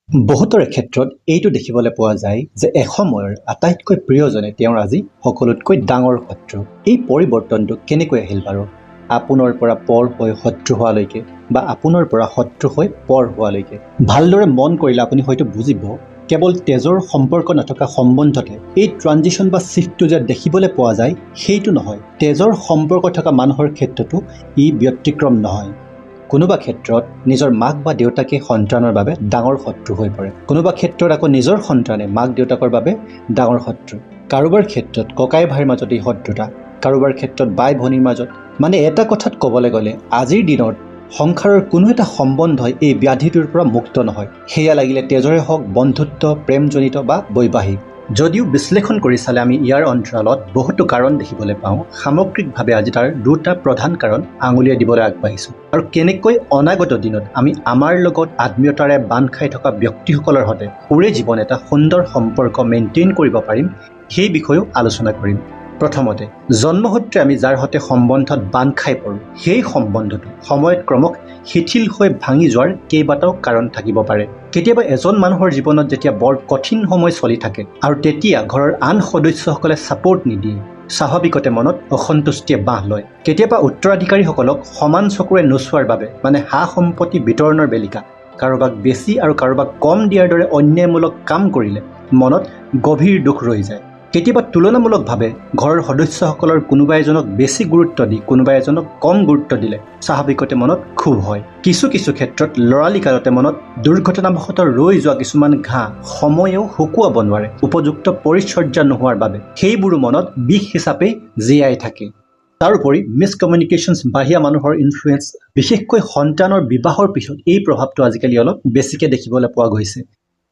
বহুতৰে ক্ষেত্ৰত এইটো দেখিবলৈ পোৱা যায় যে এসময়ৰ আটাইতকৈ প্ৰিয়জনে তেওঁৰ আজি সকলোতকৈ ডাঙৰ শত্ৰু। এই পৰিৱৰ্তনটো কেনেকৈ আহিল বাৰু? আপোনৰ পৰা পৰ হৈ শত্ৰু হোৱালৈকে বা আপোনৰ পৰা শত্ৰু হৈ পৰ হোৱালৈকে। ভালদৰে মন কৰিলে আপুনি হয়তো বুজিব, কেৱল তেজৰ সম্পৰ্ক নথকা সম্বন্ধতে এই ট্ৰানজিশ্যন বা শ্বিফ্টটো যে দেখিবলৈ পোৱা যায় সেইটো নহয়, তেজৰ সম্পৰ্ক থকা মানুহৰ ক্ষেত্ৰতো ই ব্যতিক্ৰম নহয়। কোনোবা ক্ষেত্ৰত নিজৰ মাক বা দেউতাকে সন্তানৰ বাবে ডাঙৰ শত্ৰু হৈ পৰে, কোনোবা ক্ষেত্ৰত আকৌ নিজৰ সন্তানে মাক দেউতাকৰ বাবে ডাঙৰ শত্ৰু, কাৰোবাৰ ক্ষেত্ৰত ককাই ভাইৰ মাজত এই শত্ৰুতা, কাৰোবাৰ ক্ষেত্ৰত বাই ভনীৰ মাজত। মানে এটা কথাত ক'বলৈ গ'লে আজিৰ দিনত সংসাৰৰ কোনো এটা সম্বন্ধই এই ব্যাধিটোৰ পৰা মুক্ত নহয়, সেয়া লাগিলে তেজৰে হওক, বন্ধুত্ব, প্ৰেমজনিত বা বৈবাহিক। যদিও বিশ্লেষণ কৰি চালে আমি ইয়াৰ অন্তৰালত বহুতো কাৰণ দেখিবলৈ পাওঁ, সামগ্ৰিকভাৱে আজি তাৰ দুটা প্ৰধান কাৰণ আঙুলিয়াই দিবলৈ আগবাঢ়িছোঁ আৰু কেনেকৈ অনাগত দিনত আমি আমাৰ লগত আত্মীয়তাৰে বান্ধ খাই থকা ব্যক্তিসকলৰ সৈতে ওৰে জীৱন এটা সুন্দৰ সম্পৰ্ক মেইনটেইন কৰিব পাৰিম সেই বিষয়েও আলোচনা কৰিম। প্ৰথমতে, জন্মসূত্ৰে আমি যাৰ সৈতে সম্বন্ধত বান্ধ খাই পৰোঁ সেই সম্বন্ধটো সময়ত ক্ৰমশ শিথিল হৈ ভাঙি যোৱাৰ কেইবাটাও কাৰণ থাকিব পাৰে। কেতিয়াবা এজন মানুহৰ জীৱনত যেতিয়া বৰ কঠিন সময় চলি থাকে আৰু তেতিয়া ঘৰৰ আন সদস্যসকলে ছাপোৰ্ট নিদিয়ে, স্বাভাৱিকতে মনত অসন্তুষ্টিয়ে বাঁহ লয়। কেতিয়াবা উত্তৰাধিকাৰীসকলক সমান চকুৰে নোচোৱাৰ বাবে, মানে সা সম্পত্তি বিতৰণৰ বেলিকা কাৰোবাক বেছি আৰু কাৰোবাক কম দিয়াৰ দৰে অন্যায়মূলক কাম কৰিলে মনত গভীৰ দুখ ৰৈ যায়। কেতিয়াবা তুলনামূলকভাৱে ঘৰৰ সদস্যসকলৰ কোনোবা এজনক বেছি গুৰুত্ব দি কোনোবা এজনক কম গুৰুত্ব দিলে স্বাভাৱিকতে মনত ক্ষোভ হয়। কিছু কিছু ক্ষেত্ৰত ল'ৰালি কালতে মনত দুৰ্ঘটনাবশতঃ ৰৈ যোৱা কিছুমান ঘাঁ সময়েও শুকুৱাব নোৱাৰে, উপযুক্ত পৰিচৰ্যা নোহোৱাৰ বাবে সেইবোৰো মনত বিষ হিচাপে জীয়াই থাকে। তাৰোপৰি মিছকমিউনিকেশ্যনছ, বাহিৰা মানুহৰ ইনফ্লুৱেঞ্চ, বিশেষকৈ সন্তানৰ বিবাহৰ পিছত এই প্ৰভাৱটো আজিকালি অলপ বেছিকৈ দেখিবলৈ পোৱা গৈছে।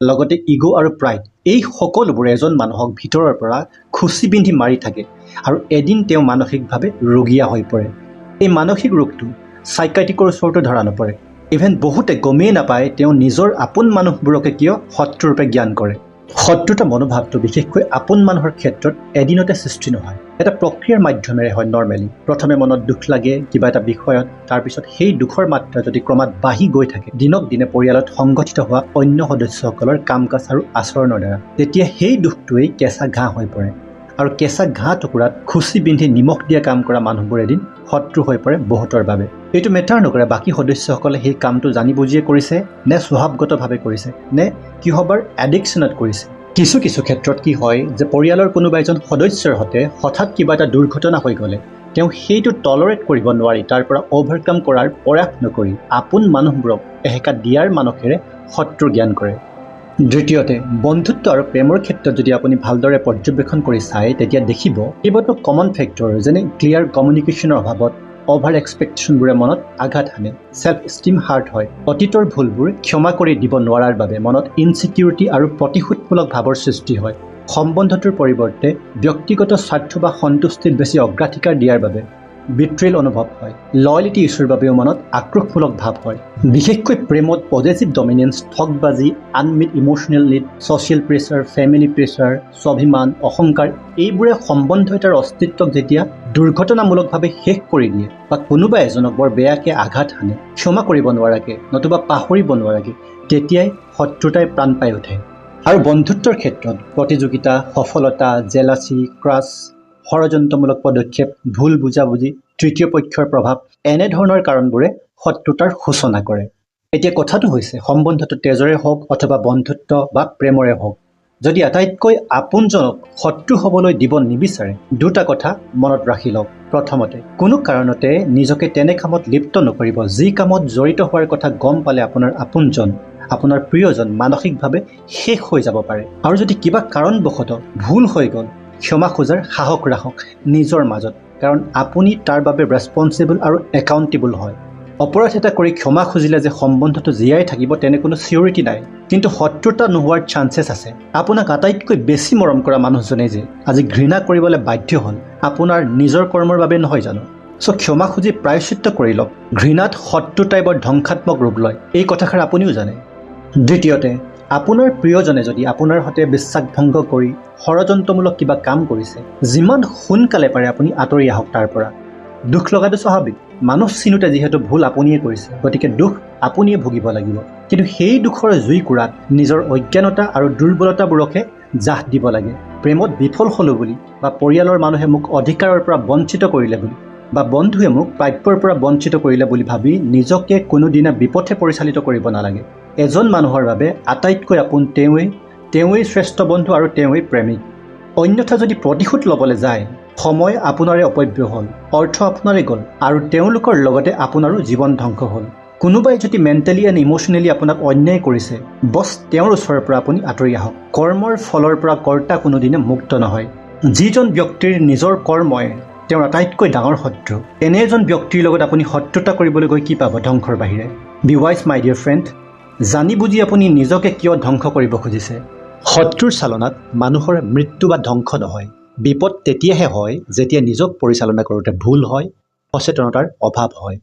লগতে ইগ' আৰু প্ৰাইড, এই সকলোবোৰে এজন মানুহক ভিতৰৰ পৰা খুচি বিন্ধি মাৰি থাকে আৰু এদিন তেওঁ মানসিকভাৱে ৰুগীয়া হৈ পৰে। এই মানসিক ৰোগটো চাইকাট্ৰিকৰ ওচৰতো ধৰা নপৰে। ইভেন বহুতে গমেই নাপায় তেওঁ নিজৰ আপোন মানুহবোৰকে কিয় শত্ৰুৰূপে জ্ঞান কৰে। শত্ৰুতা মনোভাৱটো বিশেষকৈ আপোন মানুহৰ ক্ষেত্ৰত এদিনতে সৃষ্টি নহয়, এটা প্ৰক্ৰিয়াৰ মাধ্যমেৰে হয়। নৰ্মেলি প্ৰথমে মনত দুখ লাগে কিবা এটা বিষয়ত, তাৰপিছত সেই দুখৰ মাত্ৰা যদি ক্ৰমাৎ বাঢ়ি গৈ থাকে দিনক দিনে পৰিয়ালত সংগঠিত হোৱা অন্য সদস্যসকলৰ কাম কাজ আৰু আচৰণৰ দ্বাৰা, তেতিয়া সেই দুখটোৱেই কেঁচা ঘাঁহ হৈ পৰে আৰু কেঁচা ঘাঁহ টুকুৰাত খুচি বিন্ধি নিমখ দিয়া কাম কৰা মানুহবোৰ এদিন শত্ৰু হৈ পৰে বহুতৰ বাবে। এইটো মেটাৰ নকৰে বাকী সদস্যসকলে সেই কামটো জানি বুজিয়ে কৰিছে নে স্বভাৱগতভাৱে কৰিছে নে কিহবাৰ এডিকশ্যনত কৰিছে। কিছু কিছু ক্ষেত্ৰত কি হয় যে পৰিয়ালৰ কোনোবা এজন সদস্যৰ সৈতে হঠাৎ কিবা এটা দুৰ্ঘটনা হৈ গ'লে তেওঁ সেইটো টলাৰেট কৰিব নোৱাৰি তাৰ পৰা অ'ভাৰকাম কৰাৰ প্ৰয়াস নকৰি আপোন মানুহবোৰক এহেকা দিয়াৰ মানসেৰে শত্ৰু জ্ঞান কৰে। দ্বিতীয়তে, বন্ধুত্ব আৰু প্ৰেমৰ ক্ষেত্ৰত যদি আপুনি ভালদৰে পৰ্যবেক্ষণ কৰি চায় তেতিয়া দেখিব কেইবাটাও কমন ফেক্টৰ, যেনে ক্লিয়াৰ কমিউনিকেশ্যনৰ অভাৱত অভাৰ এক্সপেক্টেশ্যনবোৰে মনত আঘাত হানে, ছেল্ফ ষ্টিম হাৰ্ট হয়, অতীতৰ ভুলবোৰ ক্ষমা কৰি দিব নোৱাৰাৰ বাবে মনত ইনচিকিউৰিটি আৰু প্ৰতিশোধমূলক ভাৱৰ সৃষ্টি হয়, সম্বন্ধটোৰ পৰিৱৰ্তে ব্যক্তিগত স্বাৰ্থ বা সন্তুষ্টিত বেছি অগ্ৰাধিকাৰ দিয়াৰ বাবে বিট্ৰেল অনুভৱ হয়, লয়েলিটি ইছ্যুৰ বাবেও মনত আক্ৰোশমূলক ভাৱ হয়। বিশেষকৈ প্ৰেমত possessive ডমিনেঞ্চ, ঠগবাজি, unmet emotional need, social pressure, family pressure, স্বাভিমান, অহংকাৰ, এইবোৰে সম্বন্ধ এটাৰ অস্তিত্বক যেতিয়া দুৰ্ঘটনামূলকভাৱে শেষ কৰি দিয়ে বা কোনোবা এজনক বৰ বেয়াকৈ আঘাত হানে ক্ষমা কৰিব নোৱাৰাকৈ নতুবা পাহৰিব নোৱাৰাকৈ, তেতিয়াই শত্ৰুতাই প্ৰাণ পাই উঠে। আৰু বন্ধুত্বৰ ক্ষেত্ৰত প্ৰতিযোগিতা, সফলতা, জেলাচি, ক্ৰাছ, ষড়যন্ত্ৰমূলক পদক্ষেপ, ভুল বুজাবুজি, তৃতীয় পক্ষৰ প্ৰভাৱ, এনেধৰণৰ কাৰণবোৰে শত্ৰুতাৰ সূচনা কৰে। এতিয়া কথাটো হৈছে সম্বন্ধটো তেজৰে হওক অথবা বন্ধুত্ব বা প্ৰেমৰে হওক, যদি আটাইতকৈ আপোনজনক শত্ৰু হ'বলৈ দিব নিবিচাৰে দুটা কথা মনত ৰাখি লওক। প্ৰথমতে, কোনো কাৰণতে নিজকে তেনে কামত লিপ্ত নকৰিব যি কামত জড়িত হোৱাৰ কথা গম পালে আপোনাৰ আপোনজন, আপোনাৰ প্ৰিয়জন মানসিকভাৱে শেষ হৈ যাব পাৰে। আৰু যদি কিবা কাৰণবশতঃ ভুল হৈ গ'ল, ক্ষমা খোজাৰ সাহস ৰাখক নিজৰ মাজত, কাৰণ আপুনি তাৰ বাবে ৰেছপনচিবল আৰু একাউণ্টেবল হয়। অপৰাধ এটা কৰি ক্ষমা খুজিলে যে সম্বন্ধটো জীয়াই থাকিব তেনে কোনো চিয়ৰিটি নাই, কিন্তু শত্ৰুতা নোহোৱাৰ চান্সেছ আছে। আপোনাক আটাইতকৈ বেছি মৰম কৰা মানুহজনে যে আজি ঘৃণা কৰিবলৈ বাধ্য হ'ল আপোনাৰ নিজৰ কৰ্মৰ বাবে নহয় জানো? চ' ক্ষমা খুজি প্ৰায়শ্চিত্ত কৰি লওক। ঘৃণাত শত্ৰুতাই বৰ ধ্বংসাত্মক ৰূপ লয়, এই কথাষাৰ আপুনিও জানে। দ্বিতীয়তে, আপোনাৰ প্ৰিয়জনে যদি আপোনাৰ সৈতে বিশ্বাসভংগ কৰি ষড়যন্ত্ৰমূলক কিবা কাম কৰিছে, যিমান সোনকালে পাৰে আপুনি আঁতৰি আহক তাৰ পৰা। দুখ লগাটো স্বাভাৱিক। মানুহ চিনোতে যিহেতু ভুল আপুনিয়ে কৰিছে, গতিকে দুখ আপুনিয়ে ভুগিব লাগিব। কিন্তু সেই দুখৰ জুইকুৰাত নিজৰ অজ্ঞানতা আৰু দুৰ্বলতাবোৰকহে জাহ দিব লাগে। প্ৰেমত বিফল হ'লোঁ বুলি বা পৰিয়ালৰ মানুহে মোক অধিকাৰৰ পৰা বঞ্চিত কৰিলে বুলি বা বন্ধুৱে মোক প্ৰাপ্যৰ পৰা বঞ্চিত কৰিলে বুলি ভাবি নিজকে কোনোদিনা বিপথে পৰিচালিত কৰিব নালাগে। এজন মানুহৰ বাবে আটাইতকৈ আপোন তেওঁৱেই, তেওঁৱেই শ্ৰেষ্ঠ বন্ধু আৰু তেওঁৱেই প্ৰেমিক। অন্যথা যদি প্ৰতিশোধ ল'বলৈ যায়, সময় আপোনাৰে অপব্যয় হ'ল, অৰ্থ আপোনাৰে গ'ল আৰু তেওঁলোকৰ লগতে আপোনাৰো জীৱন ধ্বংস হ'ল। কোনোবাই যদি মেণ্টেলি এণ্ড ইম'চনেলি আপোনাক অন্যায় কৰিছে, বছ তেওঁৰ ওচৰৰ পৰা আপুনি আঁতৰি আহক। কৰ্মৰ ফলৰ পৰা কৰ্তা কোনোদিনে মুক্ত নহয়। যিজন ব্যক্তিৰ নিজৰ কৰ্মই তেওঁৰ আটাইতকৈ ডাঙৰ শত্ৰু, তেনে এজন ব্যক্তিৰ লগত আপুনি শত্ৰুতা কৰিবলৈ গৈ কি পাব ধ্বংসৰ বাহিৰে? Be wise, my dear friend. জানি বুজি আপুনি নিজকে কিয় ধ্বংস কৰিব খুজিছে? শত্ৰুৰ চালনাত মানুহৰ মৃত্যু বা ধ্বংস নহয়। বিপদ তেতিয়াহে হয় যেতিয়া নিজক পৰিচালনা কৰোঁতে ভুল হয়, সচেতনতাৰ অভাৱ হয়।